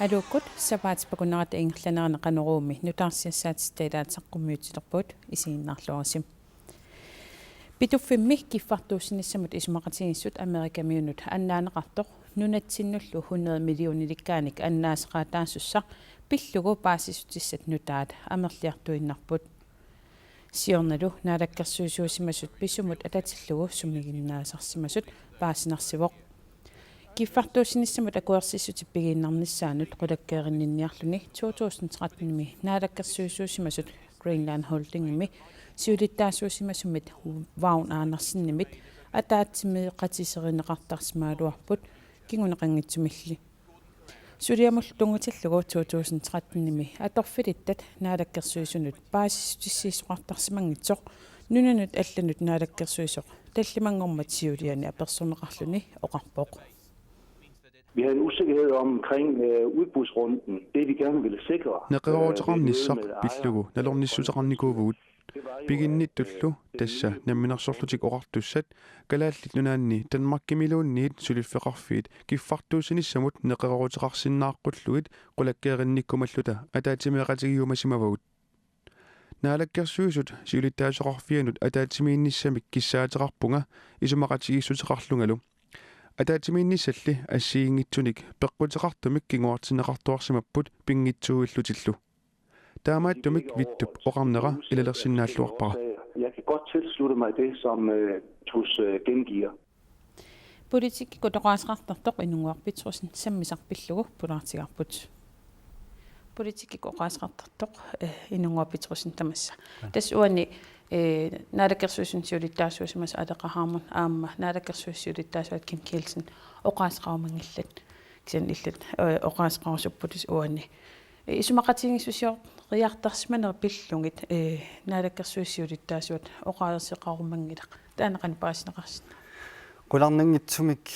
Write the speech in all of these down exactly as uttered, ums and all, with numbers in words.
Aluukkut, sapaatip akunnerata ingerlanerani Qanoruumi nutaarsiassaatitta ilaat saqqummiutilerpugut, isiginnaarluarisi. Pituffimmi kiffartuussinissamut isumaqatigiissut Amerikamiunut annaaneqartoq nunatsinnullu hundrede millionilikkaanik annaasaqaataasussaq pillugu paasissutissat nutaat amerliartuinnarput. Siornalu naalakkersuisuusimasut pisumut atatillugu sumiginnaasarsimasut paasinarsivoq. Kiffartuussinissamut akuersissutit pigiinnarnissaannut qulakkeerinninniarluni to tusind tretten-imi naalakkersuisuusimasut Greenland Holdingimi siulittaasuusimasumit Vagn Andersenimit ataatsimeeqatiserineqartarsimagaluarput kinguneqanngitsumilli. Suliamullu tunngatillugu to tusind tretten-imi atorfilittat naalakkersuisunut paasissutissiisoqartarsimanngitsoq nunanut allanut naalakkersuisoq tallimanngormat siuliani apersorneqarluni oqarpoq. Vi har en usikkerhed omkring øh, udbudsrunden. Det vi gerne vil sikre. Neqerooruteqarnissaq øh, pillugu nalornissuteqarnikuuvugut. Piginnittullu, tassa Namminersorlutik Oqartussat, Kalaallit Nunaanni Danmarkimiluunniit suliffeqarfiit kiffartuussinissamut neqerooruteqarsinnaaqqulluit qulakkeerinnikkumalluta ataatsimeeqatigiumasimavagut. Naalakkersuisut siulittaasoqarfianut ataatsimiinnissamik kissaateqarpunga isumaqatigiissuteqarlungalu. Ataatsimiinnissalli assigiinngitsunik peqquteqartumik kinguartinneqartuarsimapput pinngitsuuillutillu. Taamaattumik Vittup oqarnera ilalersinnaalluarpara. Jeg kan godt tilslutte mig det, som øh, Tus øh, gengiver. Politikkikkut oqaaseqartartoq Inunguaq Petrussen sammisaq pillugu pulaartigaarput. Politikkikkut oqaaseqartartoq eh, Inunguaq Petrussen tamassa. Tassa uani eh, naalakkersuisuni siulittaasuusimasoq Aleqa Hammond aamma naalakkersuisut siulittaasuat Kim Kielsen oqaaseqarumanngillat. Kisianni illit eh, oqaaseqarusupputit uani. Eh, isumaqatigiissusioriartarsimanera pillugit eh, naalakkersuisut siulittaasuat oqaaseqarumanngilaq. Taanna qanoq paasineqarsinnaava? Qularnanngitsumik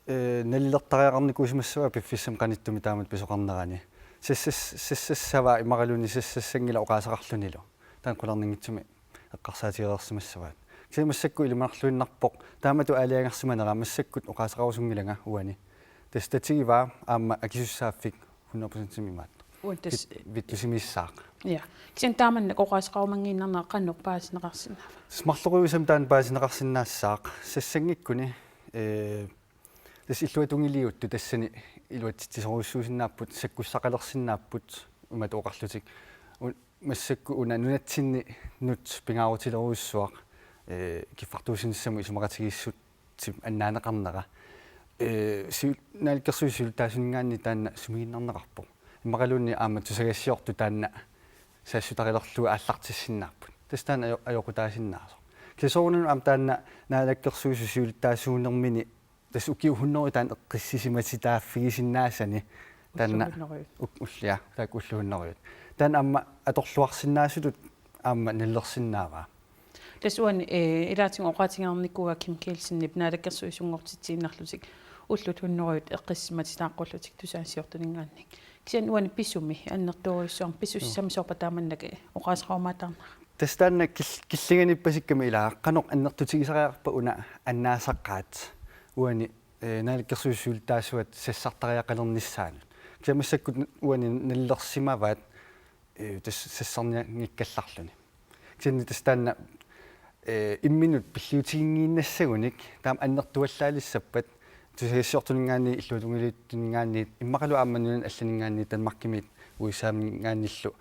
eh, nalilertariaqarnikuusimassavaa piffissami qanittumi taamatut pisoqarnerani. Sassas-, sassassavaa imaluunniit sassassanngilaq oqaaseqarlunilu. Taanna qularnanngitsumik eqqarsaatigereersimassavaat. Kisianni massakkut ilimanarluinnarpoq taamatut aalajangersimanera massakkut oqaaseqarusunngilanga uani. Tassa tatigivaa aamma akisussaaffik hundrede procentimik imaattoq. Uani tassa Vit-, vittusimiissaaq. Ja. Kisianni taamannak oqaaseqarumanngiinnarnera qanoq paasineqarsinnaava? Tassa marloqiusamik taanna paasineqarsinnaassaaq. Sassanngikkuni eh, tassa illuatungiliuttut tassani iluatsitsisorujussuusinnaapput, sakkussaqalersinnaapput, imatut oqarlutik. U-, massakkut una nunatsinni nut pingaarutilerujussuaq, eh, kiffartuussinissamut isumaqatigiissutsip annaaneqarnera. Eh, siu-, naalakkersuisut siulittaasuuninngaanniit taanna sumiginnarneqarpoq. Immaqaluunniit aamma tusagassiortut taanna saassutarilerlugu aallartissinnaapput. Tassa taanna ajo-, ajoqutaasinnaasoq. Kisianni soorunami aamma taanna naalakkersuisut siulittaasuunermini tassa ukiut hundrede taanna eqqissisimatittaaffigisinnaasaanni taanna ullut hundrede. Uk-, ullia, taakku ullut hundrede. Taanna aamma atorluarsinnaasutut aamma nalilersinnaavaa. Tassa uani, eh, ilaatigut oqaatigineqarnikuuaa Kim Kielsenip naalakkersuisunngortitsiinnarlutik ullut hundrede eqqissisimatittaaqqullutik tusagassiortuninngaanniit. Kisianni uani pisumi annertoorujussuarmik pisussami Joo. soorpa taamannak oqaaseqarumaartarnera? Tassa taanna kil-, killinganiippasikkamik ilaa qanoq annertutigisariaqarpa una annaasaqaat uani, eh, naalakkersuisut siulittaasuat sassartariaqalernissaanut. Kisianni massakkut uani nalilersimavaat, eh, tassa sassarnianngikkallarluni. Kisianni tassa taanna, eh, imminut pilliutiginngiinnassagunik taama annertuallaalissappat tusagassiortuninngaanniit illuatungiliuttuninngaanniit immaqalu aamma nunanut allaninngaanniit Danmarkimiit U S A-minngaanniillu,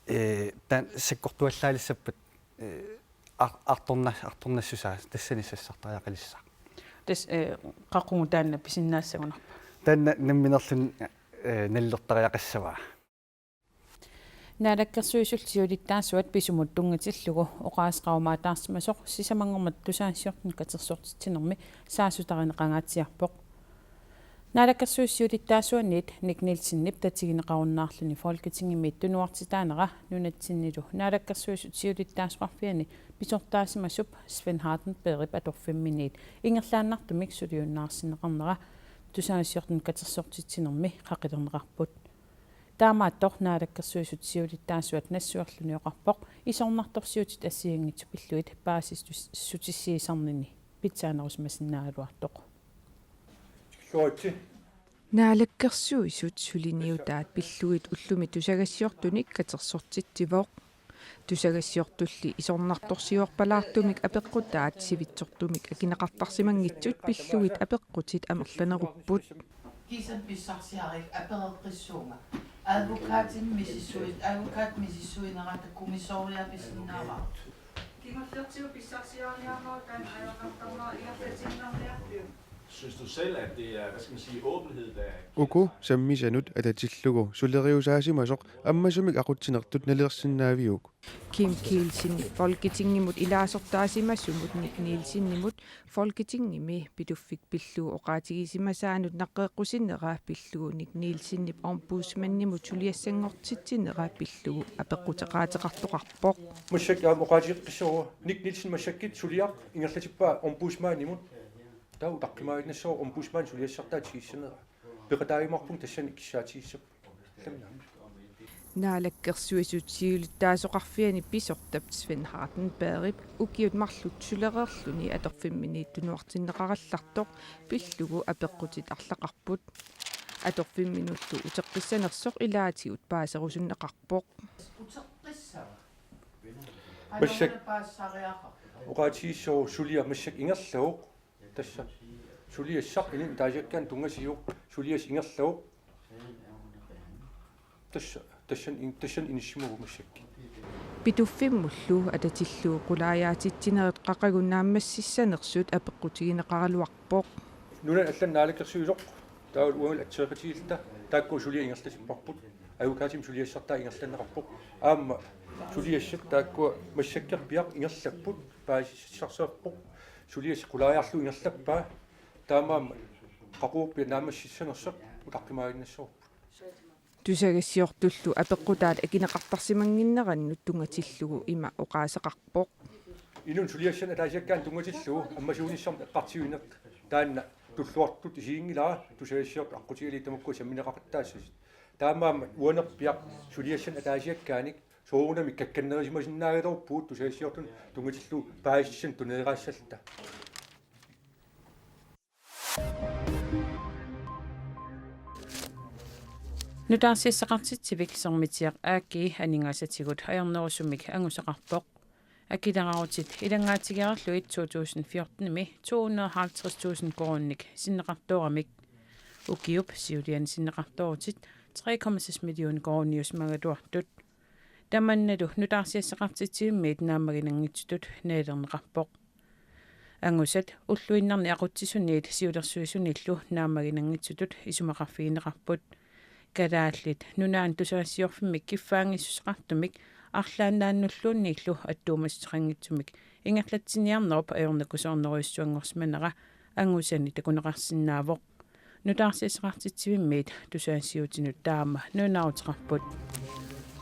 eh, taanna sakkortuallaalissappat, eh, ar-, artorna-, artornassusaa tassani sassartariaqalissaaq. Tassa, eh, qaqugu taanna pisinnaassagunarpa? Taanna namminerluni, eh, nalilertariaqassavaa. Naalakkersuisut siulittaasuat pisumut tunngatillugu oqaaseqarumaartarsimasoq sisamanngormat tusagassiortunik katersortitsinermi saassuttarineqangaatsiarpoq. Naalakkersuisut siulittaasuanniit Nick Nielsenip tatigineqarunnaarluni Folketingimiit tunuartitaanera nunatsinnilu naalakkersuisut siulittaasoqarfianni pisortaasimasup Svend Hardenbergip atorfimminiit ingerlaannartumik suliunnaarsinneqarnera tusagassiortunik katersortitsinermi qaqilerneqarput. Taamaattoq naalakkersuisut siulittaasuat nassuerluni oqarpoq isornartorsiutit assigiinngitsut pillugit paasissutis-, sutissiisarnini. pitsaanerusimasinnaagaluartoq. Naalakkersuisut suliniutaat pillugit ullumi tusagassiortunik katersortitsivoq. Tusagassiortulli isornartorsiorpalaartumik apeqqutaat sivitsortumik akineqartarsimanngitsut pillugit apeqqutit amerlanerupput. Kiisami pissarsiariga apereqqissuunga. Advokatimi misissui-, advokat misissuinerata kommissoriapisinnaavara. Kingullertigut pissarsiariarnerup taanna ajornartarnera ingerlatsiinnarniarpiuk? Synes du selv, at det er, hvad skal man sige, åbenhed, der er... Uku sammisanut atatillugu suleriusaasimasoq ammasumik aqutsinertut nalilersinnaaviuk? Kim Kielsen Folketingimut ilaasortaasimasumut Nick Nielsenimut Folketingimi Pituffik pillugu oqaatigisimasaanut naqqeeqqusinera pillugu Nick Nielsenip ombudsmandimut suliassanngortitsinera pillugu apeqquteqaateqartoqarpoq. Massakkut aamma oqaatigeqqissaarpara Nick Nielsen massakkut suliaq ingerlatippaa ombudsmandimut. Taava utaqqimaaginnassaaq ombudsmandip suliassartaa tigussanera. Peqataajumaarpunga tassani kissaatigissapput. Naalakkersuisut siulittaasoqarfiani pisortap Svend Hardenbergip ukiut marluk sulereerluni atorfimmini tunuartinneqarallartoq pillugu apeqqutit arlaqarput. Atorfimminullu uteqqissanersoq ilaatigut paaserusunneqarpoq. Massakkut oqaatigissaarpara suliaq massakkut ingerlavoq. Tassa suliassaq inunnut ataasiakkaanut tunngasuuvoq, suliassaq ingerlavoq. Tassa, tassani in-, tassani inissimavoq massakkut. Pituffimmullu atatillugu qulaajaatitsinerit qaqugu naammassissanersut apeqqutigineqaraluarpoq. Nunani allani naalakkersuisoq, taava uangalu atseeqatigiilluta, taakku suliaq ingerlatipparput, advokatimik suliassartaa ingerlanneqarpoq. Aamma suliassat taakkua massakkorpiaq ingerlapput, paasissarsarpoq, suliassaq qulaajarlugu ingerlappaa, taamaammat qaqugu naammassissanersoq utaqqimaaginnassavarput. Tusagassiortullu apeqqutaat akineqartarsimannginnerannut tunngatillugu ima oqaaseqarpoq. Inunnut suliassanut ataasiakkaanut tunngatillugu ammasuunissamut eqqartuineq taanna tulluartutut isiginngilara, tusagassiortut aqqutigalugit tamakkua sammineqaqattaassasut. Taamaammat uanerpiaq suliassanut ataasiakkaanik soorunami kakkannerisimasinnaagaluarpugut tusagassiortunut tunngatillugu paasissanik tuneeraassalluta. Nutaarsiassaqartitsivik Sermitsiaq A/S aningaasatigut ajornerusumik angusaqarpoq. Akileraarutit ilanngaatigereerlugit to tusind fjortenimi to hundrede og halvtreds tusind koruuninik sinneqartooramik. Ukiup siuliani sinneqartoorutit tre komma seks million koruuniusimagaluartut. Tamannalu nutaarsiassaqartitsivimmiit naammaginanngitsutut nalilerneqarpoq. Angusat ulluinnarni aqutsisuniit siulersuisuniillu naammaginanngitsutut isumaqarfigineqarput. Kalaallit Nunaanni tusagassiorfimmik kiffaanngissuseqartumik arlaannaannulluunniillu attuumassuteqanngitsumik ingerlatsiniarnerup ajornakusoornerujussuanngorsimanera angusani takuneqarsinnaavoq. Nutaarsiassaqartitsivimmiit tusagassiuutinut taama nunaaruteqarput.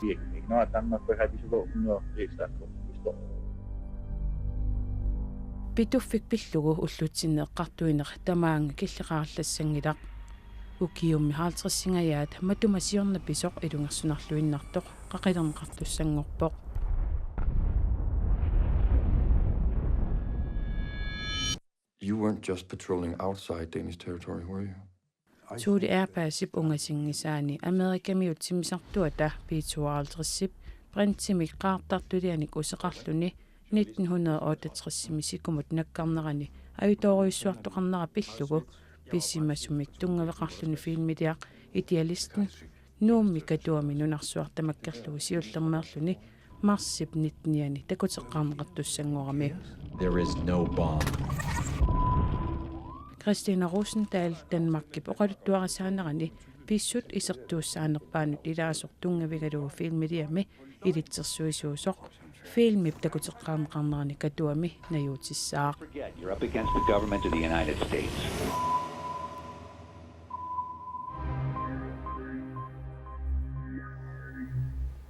Ikke når Danmark vil have, de så går hundrede rigsdanskere. Pituffik pillugu ullutsinni eqqartuineq tamaanga killeqarallassanngilaq. Ukiummi halvtredsingajaat matuma siorna pisoq ilungersunarluinnartoq qaqilerneqartussanngorpoq. You weren't just patrolling outside Danish territory, were you? Thule Airbusip ungasinngisaani Amerikamiut timmisartuata B tooghalvtredsip Brentimik qaartartulianik useqarluni nitten hundrede otteogtresimi sikumut nakkarnerani ajutoorujussuartoqarnera pillugu pisimasumik tunngaveqarluni filmiliaq Idealisten Nuummi Katuami nunarsuaq tamakkerlugu siullermeerluni marsip nittenianni takuteqqaarneqartussanngorami. There is no bomb. Christina Rosendahl Danmarkip oqaluttuarisaanerani pissut isertuussaanerpaanut ilaasoq tunngavigalugu filmiliami ilitsersuisuusoq filmip takuteqqaarneqarnerani Katuami najuutissaaq. Forget you're up against the government of the United States.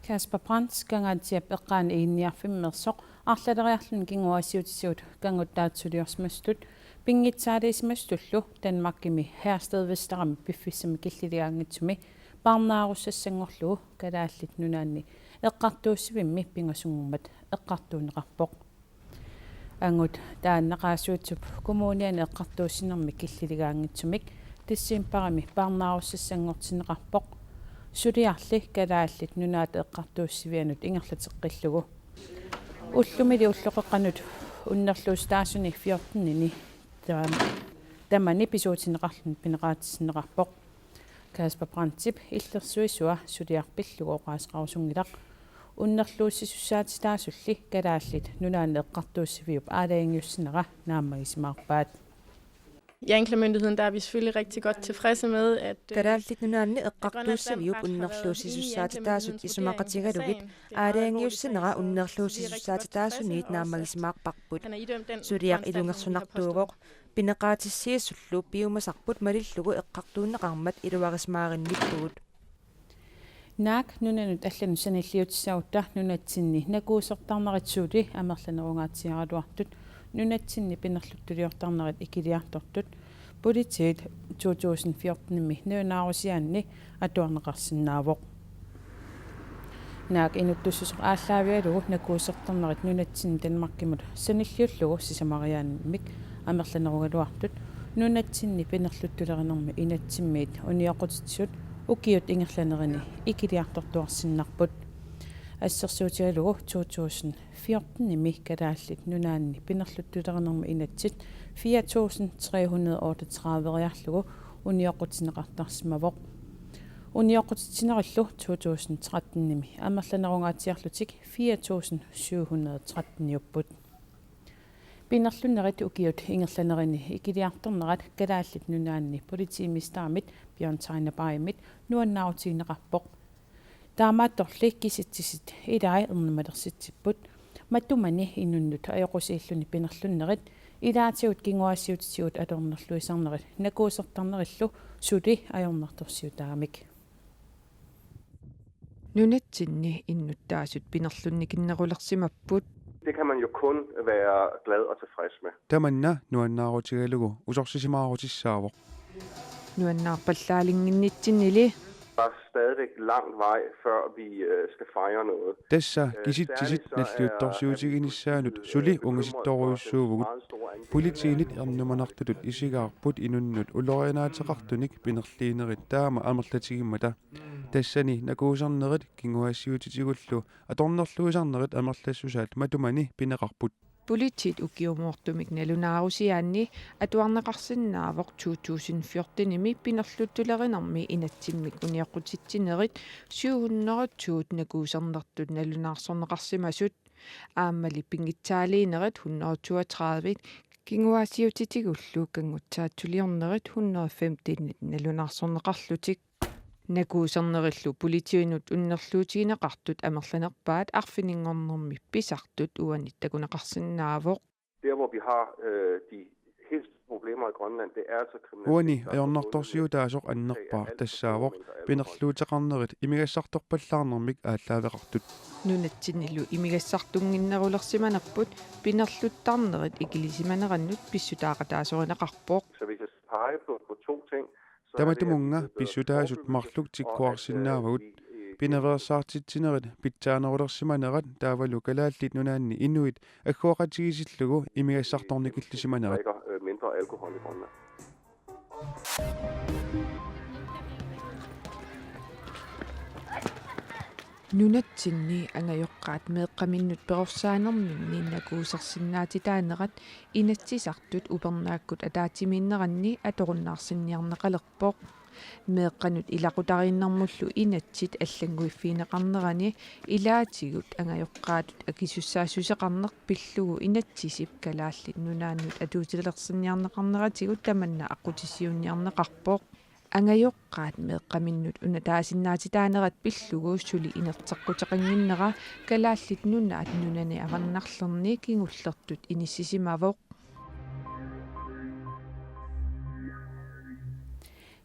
Kasper Brandt, Kangaatsiap eqqaani iginniarfimmeersoq, arlaleriarluni kinguaassiuutitigut kanguttaatsuliorsimasutut pinngitsaaliisimasutullu Danmarkimi Herstedvesterimi piffissami killiligaanngitsumi parnaarussassanngorlugu Kalaallit Nunaanni eqqartuussivimmi pingasunngormat eqqartuunneqarpoq. Angut taanna Qaasuitsup Kommuniani eqqartuussinermi killiligaanngitsumik decembarimi parnaarussassanngortinneqarpoq. Suliarli Kalaallit Nunaata eqqartuussivianut ingerlateqqillugu. Ullumili ulloqeqqanut unnerluusitaasuni fjortenini tam-, tamani pisuutinneqarluni pineqaatissinneqarpoq. Kasper Brandtip illersuisua suliaq pillugu oqaaseqarusunngilaq. Unnerluussisussaatitaasulli Kalaallit Nunaanni eqqartuussiviup aalajangiussinera naammagisimaarpaat. I anklagemyndigheden, der er vi selvfølgelig rigtig godt tilfredse med, at, øh, Kalaallit Nunaanni eqqartuussiviup unnerluussisussaatitaasut isumaqatigalugit aalajangiussinera unnerluussisussaatitaasuniit naammagisimaarparput. Suliaq ilungersunartuuvoq. Pineqaatissiisullu piumasarput malillugu eqqartuunneqarmat iluarisimaarinnippugut. Naak nunanut allanut sanilliutissagutta nunatsinni nakuusertarnerit suli amerlanerungaatsiaraluartut, nunatsinni pinerluttuliortarnerit ikiliartortut, politiit to tusind fjortenimi nalunaarusiaanni atuarneqarsinnaavoq. Naak inuttussuseq aallaavigalugu nakuusertarnerit nunatsinni Danmarkimut sanilliullugu sisamariaammik amerlanerugaluartut nunatsinni pinerluttulerinermi inatsimmiit unioqqutitsisut ukiut ingerlanerini ikiliartortuarsinnarput. Assersuutigalugu to tusind fjortenimi Kalaallit Nunaanni pinerluttulerinermi inatsit fire tusind tre hundrede otteogtrediveriarlugu unioqqutinneqartarsimavoq. Unioqqutitsinerillu to tusind trettenimi amerlanerungaatsiarlutik fire tusind syv hundrede tretteniupput. Pinerlunnerit ukiut ingerlanerini ikiliartornerat Kalaallit Nunaanni politimesterimiit Bjørn Tegnebaimit nuannaarutigineqarpoq. Taamaattorli kisitsisit ilai ernumalersitsipput. Matumani inunnut ajoqusiilluni pinerlunnerit ilaatigut kinguaassiuutitigut atornerluisarnerit nakuusertarnerillu suli ajornartorsiutaamik. Nunatsinni innuttaasut pinerlunnikinnerulersimapput. Det kan man jo kun være glad og tilfreds med. Tamanna nuannaarutigalugu usorsisimaarutissaapput. Nuannaarpallaalinnginnitsinnili. Der er stadigvæk lang vej, før vi, øh, skal fejre noget. Tassa kisitsisit nalliuttorsiutiginissaanut suli ungasittorujussuuvugut. Politiinit ernumanartutut isigaarput inunnut ulorianaateqartunik pinerliinerit taama amerlatigimmata. Tassani nakuusernerit kinguaassiuutitigullu atornerluisarnerit amerlassusaat matumani pineqarput. Politiit ukiumoortumik nalunaarusiaanni atuarneqarsinnaavoq to tusind fjortenimi pinerluttulerinermi inatsimmik unioqqutitsinerit syv hundrede to nakuusernertut nalunaarsorneqarsimasut. Aammali pinngitsaaliinerit hundrede toogtredive, kinguaassiuutitigullu kanngutsaatsuliornerit hundrede femten nalunaarsorneqarlutik. Nakuusernerillu politiinut unnerluutigineqartut amerlanerpaat arfininngornermi pisartut uani takuneqarsinnaavoq. Der, hvor vi har, øh, de helt store problemer i Grønland, det er altså kriminalitet, der er begået, øh, Uani ajornartorsiutaasoq annerpaaq tassaavoq pinerluuteqarnerit imigassartorpallaarnermik aallaaveqartut. Nunatsinnilu imigassartunnginnerulersimanerput pinerluttarnerit ikilisimanerannut pissutaaqataasorineqarpoq. Så hvis jeg skal pege på, på to ting, Tamatumunnga pissutaasut marluk tikkuarsinnaavagut. Pinaveersaartitsinerit pitsaanerulersimanerat taavalu Kalaallit Nunaanni inuit agguaqatigiissillugu imigassartornikillisimanerat. Drikker, øh, mindre alkohol i Grønland. Nunatsinni angajoqqaat meeqqaminnut perorsaanerminni nakuusersinnaatitaanerat Inatsisartut upernaakkut ataatsimiinneranni atorunnaarsinniarneqalerpoq. Meeqqanut ilaqutariinnermullu inatsit allannguiffigineqarnerani ilaatigut angajoqqaatut akisussaassuseqarneq pillugu inatsisip Kalaallit Nunaannut atuutilersinniarneqarneratigut tamanna aqqutissiuunniarneqarpoq. Angajoqqaat meeqqaminnut unataasinnaatitaanerat pillugu suli inerteqquteqannginnera Kalaallit Nunaat nunani avannarlerni kingullertut inissisimavoq.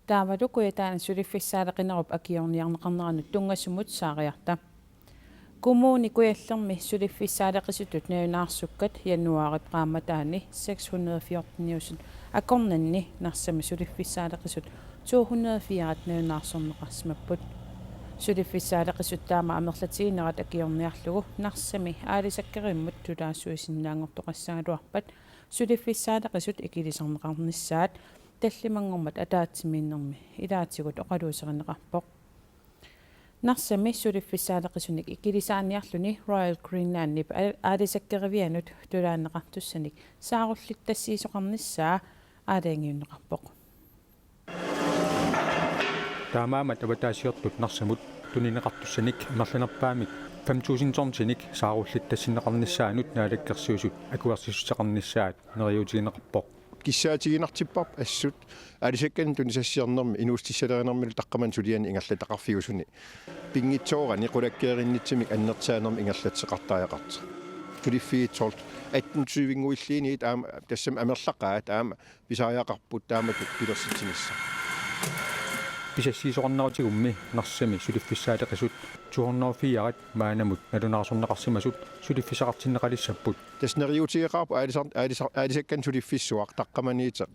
Taavalu Kujataani suliffissaaleqinerup akiorniarneqarneranut tunngasumut saariarta. Kommune Kujallermi suliffissaaleqisutut nalunaarsukkat januaarip qaammataani seks hundrede fjorten-iusut akornanni Narsami suliffissaaleqisut to hundrede fire nalunaarsorneqarsimapput. Suliffissaaleqisut taama amerlatiginerat akiorniarlugu Narsami aalisakkerimmut tulaassuisinnaanngortoqassagaluarpat suliffissaaleqisut ikilisarneqarnissaat tallimanngormat ataatsimiinnermi ilaatigut oqaluuserineqarpoq. Narsami suliffissaaleqisunik ikilisaaniarluni Royal Greenlandip aa-, aalisakkerivianut tulaanneqartussanik saarullittassiisoqarnissaa aalajangiunneqarpoq. Taamaammat avataasiortut Narsamut tunineqartussanik amerlanerpaamik fem tusind tonsinik saarullittassineqarnissaanut Naalakkersuisut akuersissuteqarnissaat neriuutigineqarpoq. Kissaatiginartipparput assut aalisakkanik tunisassiornermi inuussutissalerinermilu taqqamani suliani ingerlataqarfiusuni. Pinngitsoorani qulakkeerinnittumik annertusaanermik ingerlatseqartariaqartoq. Suliffiit soorlu atten tyve-nguilliiniit aamma tassami amerlaqaat aamma pisariaqarput taamatut pilersitsinissaq. Pisassiisoqarneratigummi Narsami suliffissaaleqisut to hundrede og fire maannamut nalunaarsorneqarsimasut suliffissaqartinneqalissapput. Tassa neriuutigeqaarput aalisar-, aalisar-, aalisakkanik suliffissuaq taqqamaniittoq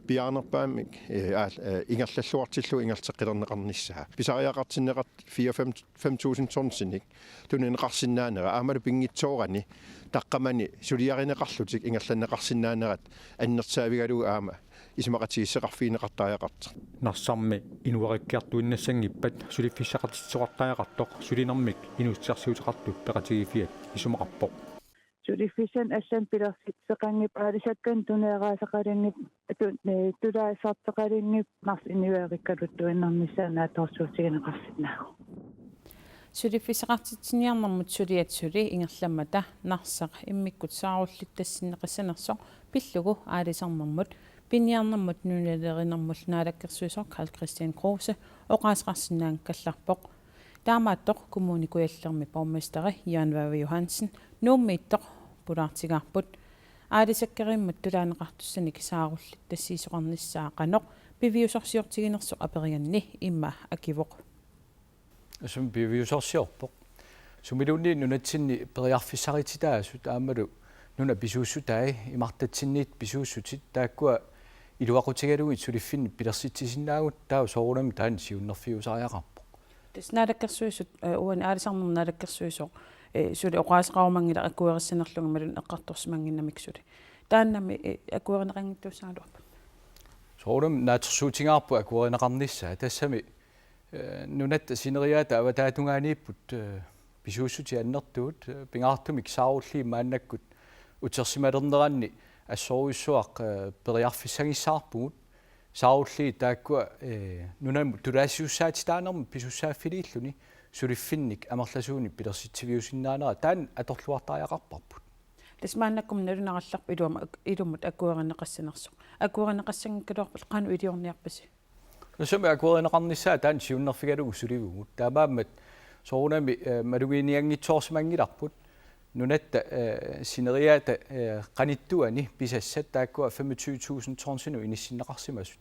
piaarnerpaamik, eh, aal-, eh, ingerlalluartillugu ingerlateqqilerneqarnissaa. Pisariaqartinneqartoq fire fem, fem tusind tonsinik tunineqarsinnaanera aammalu pinngitsoorani taqqamani suliarineqarlutik ingerlanneqarsinnaanerat annertusaavigalugu aamma isumaqatigiisseqarfigineqartariaqartoq. Narsarmi inuerikkiartuinnassanngippat suliffissaqartitsisoqartariaqartoq sulinermik inuussutissarsiuteqartut peqatigiiffiat isumaqarpoq. Suliffissanik allanik pilersitseqanngippat aalisakkanik tuneeraasaqalinngippat tun-, eh, tulaasartoqalinngippat Narsaq inuerikkaluttuinnarnissaa naatsorsuutigineqarsinnaasoq. Suliffissaqartitsiniarnermut suliat suli ingerlammata Narsaq immikkut saarullittassineqassanersoq pillugu aalisarnermut piniarnermut nunalerinermullu naalakkersuisoq Karl-Kristian Kruse oqaaseqarsinnaanngikkallarpoq. Taamaattoq Kommune Kujallermi borgmesteri Jørgen Wæver Johansen Nuummiittoq pulaartigaarput. Aalisakkerimmut tulaanneqartussanik saarullittassiisoqarnissaa qanoq piviusorsiortiginersoq aperiganni immaqa akivoq. Sumi piviusorsiorpoq. Sumiluunniit nunatsinni periarfissaritsitaasut aammalu nunap pisuussutai imartatsinniittut pisuussutit taakkua iluaqutigalugit suliffinnik pilersitsisinnaavugut, taava soorunami taanna siunnerfiusariaqarpoq. Tassa Naalakkersuisut, eh, uani aalisarnermut Naalakkersuisoq, eh, suli oqaaseqarumanngilaq akuerissanerlugit imaluunniit eqqartorsimannginnamik suli. Taannami, eh, akuerineqanngitsuussagaluarpat? Soorunami naatsorsuutigaarput akuerineqarnissaa, tassami, eh, nunatta sineriaata avataatungaaniipput, eh, pisuussutit annertuut, eh, pingaartumik saarulliit maannakkut utersimalerneranni assorujussuaq, eh, periarfissagissaarpugut. Saarulliit taakkua, eh, nunamut tulaassussaatitaanermut pisussaaffiliilluni suliffinnik amerlasuunik pilersitsiviusinnaanerat taanna atorluartariaqarparput. Tassa maannakkut nalunarallarpoq ilumut, ilumut akuerineqassanersoq. Akuerineqassanngikkaluarpat qanoq iliorniarpisi? Tassami akuerineqarnissaa taanna siunnerfigalugu sulivugut. Taamaammat soorunami, eh, maluginianngitsoorsimanngilarput. Nunatta, eh, sineriaata, eh, qanittuani pisassat taakkua femogtyve tusind tonsinut inissinneqarsimasut.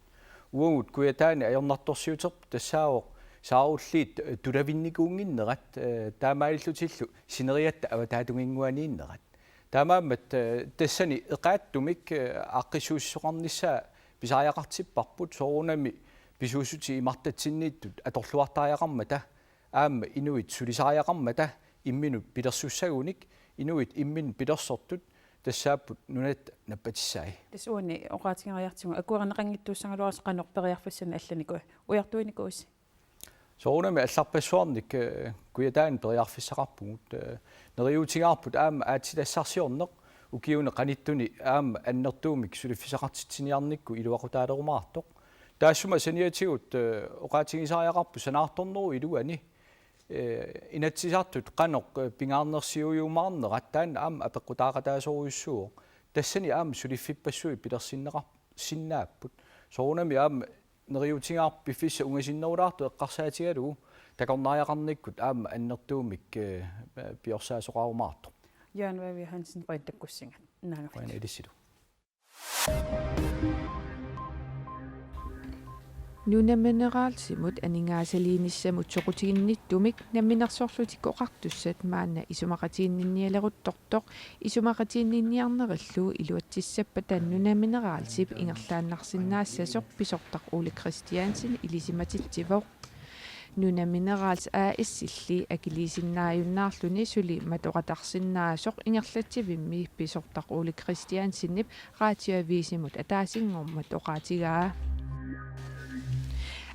Uagut Kujataani ajornartorsiuterput tassaavoq saarulliit, eh, tulavinnikuunnginnerat, eh, taamaalillutillu sineriatta avataatunginnguaniinnerat. Taamaammat, eh, tassani eqaattumik, eh, aaqqissuussisoqarnissaa pisariaqartipparput soorunami pisuussutit imartatsinniittut atorluartariaqarmata aamma inuit sulisariaqarmata imminut pilersussagunik, inuit imminnut pilersortut tassaapput nunatta nappatissaai. Tassa uani oqaatigeriartigu akuerineqanngitsuussagaluarisi qanoq periarfissanik allanikuit ujartuinikuuisi? Soorunami allarpassuarnik, eh, Kujataani periarfissaqarpugut, eh, neriuutigaarput aamma aatsitassarsiorneq ukiuni qanittuni aamma annertuumik suliffissaqartitsiniarnikkut iluaqutaalerumaartoq. Taassuma saniatigut, eh, oqaatigisariaqarput sanaartornerup iluani, eh, Inatsisartut qanoq, eh, pingaarnersiujumaarnerat taanna aamma apeqqutaaqataasorujussuuvoq. Tassani aamma suliffippassuit pilersinneqar-, sinnaapput. Soorunami aamma neriuutigaarput piffissaq ungasinnerulaartoq eqqarsaatigalugu takornariaqarnikkut aamma annertuumik, eh, piorsaasoqarumaartoq. Jørgen Wæver Johansen, qujanaq takkussinga. Naagavit. Qujanaq ilissilu. Nunamineralsimut aningaasaliinissamut soqutiginnittumik Namminersorlutik Oqartussat maanna isumaqatiginninnialeruttortoq isumaqatiginninniarnerillu iluatsissappata Nunamineralsip ingerlaannarsinnaassasoq pisortaq Ole Kristiansen ilisimatitsivoq. Nuna Minerals A/S-illi akiliisinnaajunnaarluni suli matoqatarsinnaasoq ingerlatsivimmi pisortaq Ole Christiansenip Radioavisimut ataasinngormat oqaatigaa.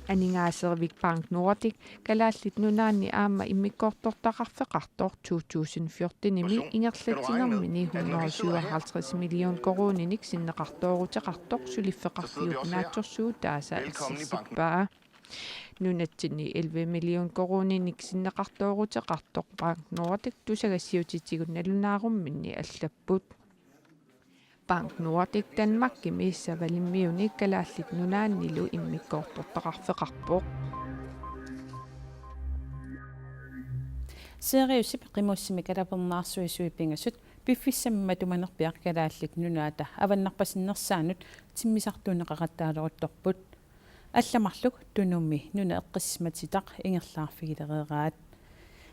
Aningaaserivik Bank Nordik Kalaallit Nunaanni aamma immikkoortortaqarfeqartoq to tusind fjortenimi ingerlatsinermini hundrede syvoghalvtreds million koruuninik sinneqartooruteqartoq suliffeqarfiup naatsorsuutaasa ersersippaa. Nunatsinni elleve million koruuninik sinneqartooruteqartoq Bank Nordik tusagassiuutitigut nalunaarumminni allapput. Bank Nordik Danmarkimi Savalimmiuni Kalaallit Nunaannilu immikkoortortaqarfeqarpoq. Siriusip qimussimik alapernaarsuisui pingasut piffissami matumanerpiaq Kalaallit Nunaata avannarpasinnersaanut timmisartuunneqaqattaaleruttorput. Allat marluk Tunumi nuna eqqissisimatitaq ingerlaarfigilereeraat.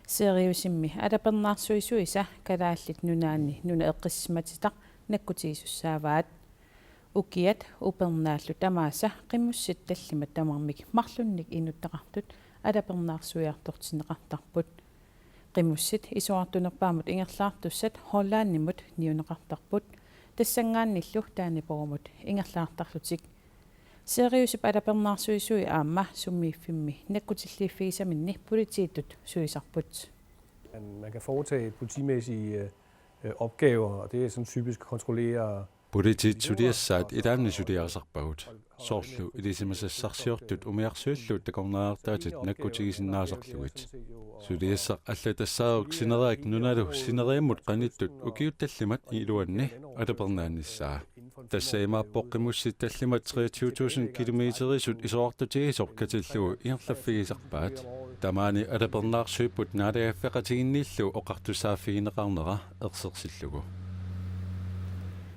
Siriusimmi alapernaarsuisuisa Kalaallit Nunaanni nuna eqqissisimatitaq nakkutigisussaavaat. Ukiat upernaallu tamaasa qimussit tallimat tamarmik marlunnik inuttaqartut alapernaarsuiartortinneqartarput. Qimussit isorartunerpaamut ingerlaartussat Hollandimut niuneqartarput, tassanngaannillu Daniborgimut ingerlaartarlutik. Siriusip alapernaarsuisui aamma sumiiffimmi nakkutilliiffigisaminni politiitut sulisarput. Man, man kan foretage politimæssige øh, øh, opgaver, og det er sådan typisk kontrollere Politiit suliassaat ilaanni suliarisarpagut. Soorlu ilisimasassarsiortut umiarsuillu takornariartaatit nakkutigisinnaasarlugit. Suliassaq allatassaaruk sineriak nunalu sineriammut qanittut ukiut tallimat iluanni alapernaannissaa. Tassa imaappoq qimussit tallimat treogtyve tusind kilometerisut isorartutigisoq katillugu ingerlaffigisarpaat. Tamaani alapernaarsuipput naalagaaffeqatigiinniillu oqartussaaffigineqarnera ersersillugu.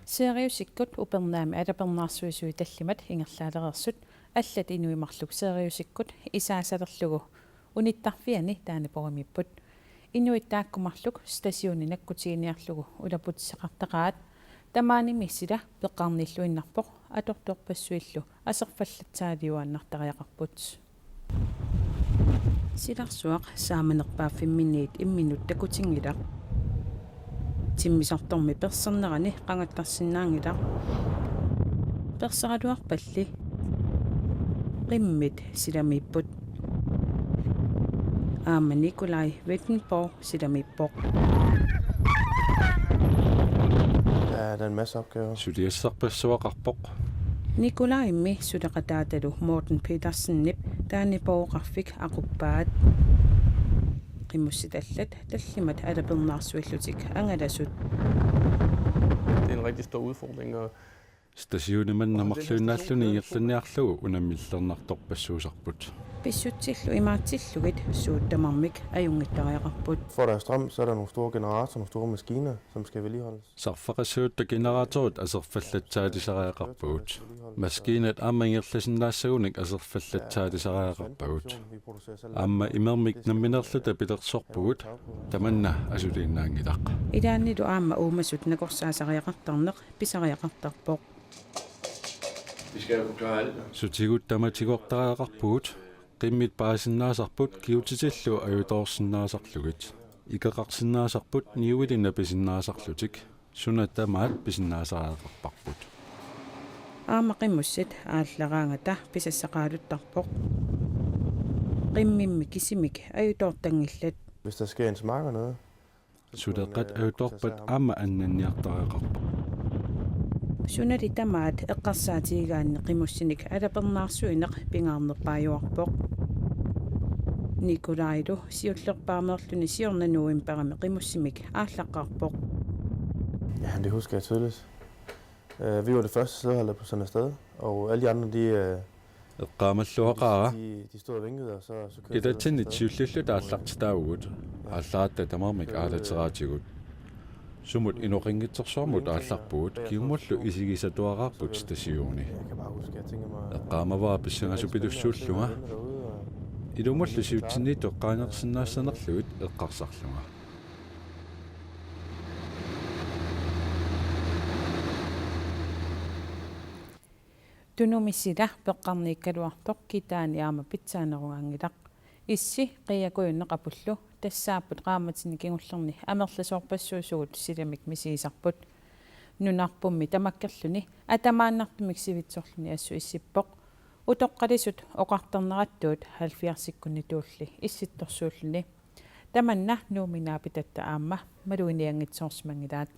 Siriusikkut upernaami alapernaarsuisui tallimat ingerlaalereersut allat inuit marluk Siriusikkut isaasalerlugu unittarfiani Daniborgimiipput. Inuit taakku marluk stationi nakkutiginiarlugu ulaputissaqartaqaat. Tamaanimi sila peqqarniilluinnarpoq atortorpassuillu aserfallatsaaliuaannartariaqarput. Silarsuaq saamanerpaaffimminniit imminut takutinngilaq. Timmisartormi persernerani qangattarsinnaanngilaq. Perseraluarpalli qimmit silamiipput. Aamma Nikolai Wittenborg silamiippoq. Ja, der er en masse opgaver. Suliassarpassuaqarpoq. Nikolaimmi suleqataatalu Morten Petersenip Daniborgeqarfik aquppaat. Qimussit allat tallimat alapernaarsuillutik angalasut. Det er en rigtig stor udfordring, og Stationi manna marluinnaalluni ingerlanniarlugu unammillernartorpassuusarput. Pissutsillu imaatsillugit suut tamarmik ajunngittariaqarput. For at der er strøm, så er der nogle store generatorer, nogle store maskiner, som skal vedligeholdes. Sarfaqassuutta generatorit aserfallatsaalisariaqarpagut. Maskiinat aamma ingerlasinnaassagunik aserfallatsaalisariaqarpagut. Aamma imermik nammineerluta pilersorpugut, tamanna asuliinnaanngilaq. Ilaannilu aamma uumasut nakorsaasariaqartarneq pisariaqartarpoq. Sutigut tamatigortariaqarpugut, qimmit paasinnaasarput kigutitillu ajutoorsinnaasarlugit. Ikeqarsinnaasarput niuili napisinnaasarlutik, suna tamaat pisinnaasariaqarparput. Aamma qimussit aallaraangata pisassaqaaluttarpoq. Qimmimmi kisimik ajutoortanngillat. Hvis der sker en smakker noget, Suleqat ajutoorpat aamma annanniartariaqarpoq. Sunali tamaat eqqarsaatigigaanni qimussinik alapernaarsuineq pingaarnerpaajuarpoq. Nikolailu siullerpaamiillutik siorna novembarimi qimussimik aallaqqaarpoq. Ja, det husker jeg tydeligt. Øh, vi var det første sædehold, der blev sendt afsted, og alle de andre, de, øh, Eqqaamalluaqaara. Ilatsinnit siulliulluta aallartitaavugut, aallaratta tamarmik aalateraatigut. Sumut inoqanngitsorsuarmut aallarpugut, kingumullu isigisatuaraarput stationi. Eqqaamavara pissangasupilluunniit. Ilumullu siutsinniittut qaangersinnaassanerlugit eqqarsarlunga. Tunumi sila peqqarniikkaluartoq kitaani aamma pitsaanerugaanngilaq. Issi Qiiakujunneq Apullu tassaapput qaammatini kingullerni amerlasoorpassuusugut silamik misigisarput. Nunarpummi tamakkerluni atamaannartumik sivitsorluni assut issippoq. Utoqqalisut oqartarnerattuut halvfjerdsikkunni tuulli issittorsuulluni. Tamanna Nuummi naapitatta aamma maluginianngitsoorsimanngilaat.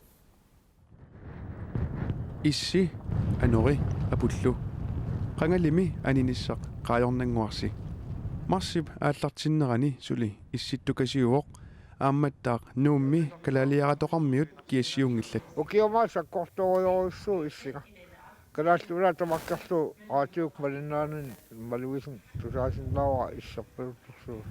Issi, Anori, Apullu. Qangalimi aninissaq Qaajornannguarsi. Marsip aallartinnerani suli issittukasiuvoq, aammattaaq Nuummi kalaaliaratoqarmiut kiassiunngillat. Ukioq manna sakkortoorujussuuvoq issinga. Kalaallit Nunaat tamakkerlugu raatiukkut malinnaanani malugisumik tusaasinnaavara isserpaluttorsuusoq.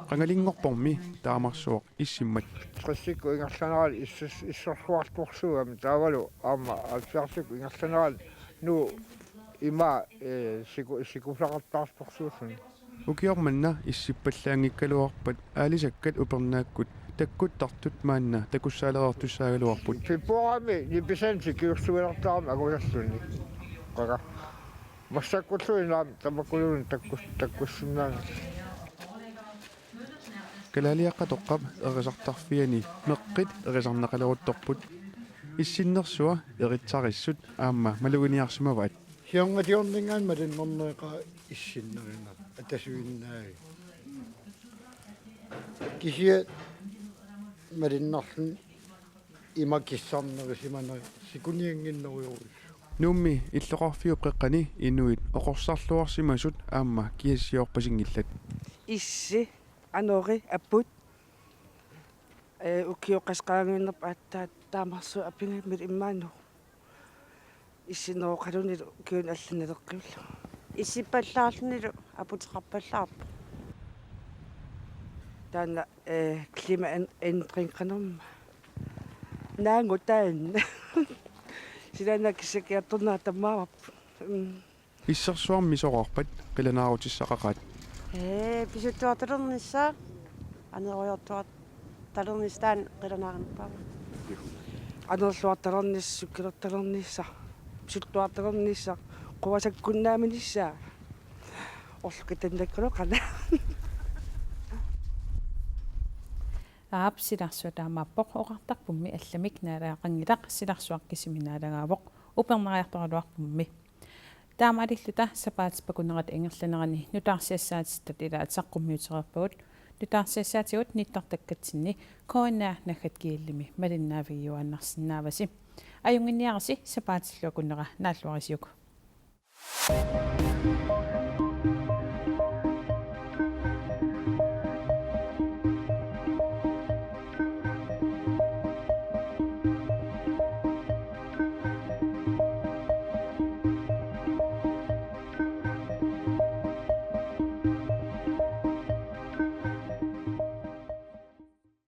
Qangalinngorpormi taamarsuaq issimmat. Tressikkut ingerlanerani issers-, issersuartorsuugami taavalu aamma halvfjerdsikkut ingerlanerani Nuup imaa, ee, siku-, sikusaqattaartorsuulluni. Ukioq manna issippallaanngikkaluarpat aalisakkat upernaakkut takkuttartut maanna takussaalereertussaagaluarput. Februarimi nipisannik sikiussuilertarami angusalluni. Qanga. Massakkullu inaam tamakkununnga takkus-, takkussinnaanngillat. Kalaaliaqqatoqqap erisartarfiani meqqit erisarneqaleruttorput. Issinnersua eritsarissut aamma maluginiarsimavaat. Siornatiorninngaanniit malinnerneqaaq issinnerina atasuinnaavik. Kisianni malinnarluni ima kissarnerisimaneq sikuniannginnerujussuuvoq. Nuummi illoqarfiup qeqqani inuit oqorsarluarsimasut aamma kiassiorpasinngillat. Issi, Anori, Aput. Ee, ukioq qassit qaangiunnerput aatsaat taamarsuaq apigamik immaannugu. Issinneroqalunilu ukiuni allani naleqqiullugu. Issippallaarlunilu aputeqarpallaarpoq. Taanna, ee, klimaændring qanormaa. Naangu taanna. Silaannaap kissakiartornera tamaavarput. Mm. Issersuarmi misoraarpat qilanaarutissaqaqaat. Ee, pisuttuartalernissaa, anerujoortuartalernissaa taanna qilanaarinerpaavoq. Anerluartalernissaq, sukkilertalernissaq, pisuttuartalernissaq, quasakkunnaaminissaa. Orlukitannakkuloqana. Aap, silarsuaq taamaappoq, oqartarpummi allamik naalagaqanngilaq, silarsuaq kisimi naalagaavoq, upernariartoraluarpummi. Taamaalilluta sapaatip akunnerata ingerlanerani nutaarsiassaatittat ilaat saqqummiutereerpagut, nutaarsiassaatigut nittartakkatsinni K N R naggat G L-imi malinnaavigiuaannarsinnaavasi. Ajunnginniarisi, sapaatillu akunnera naalluarisiuk.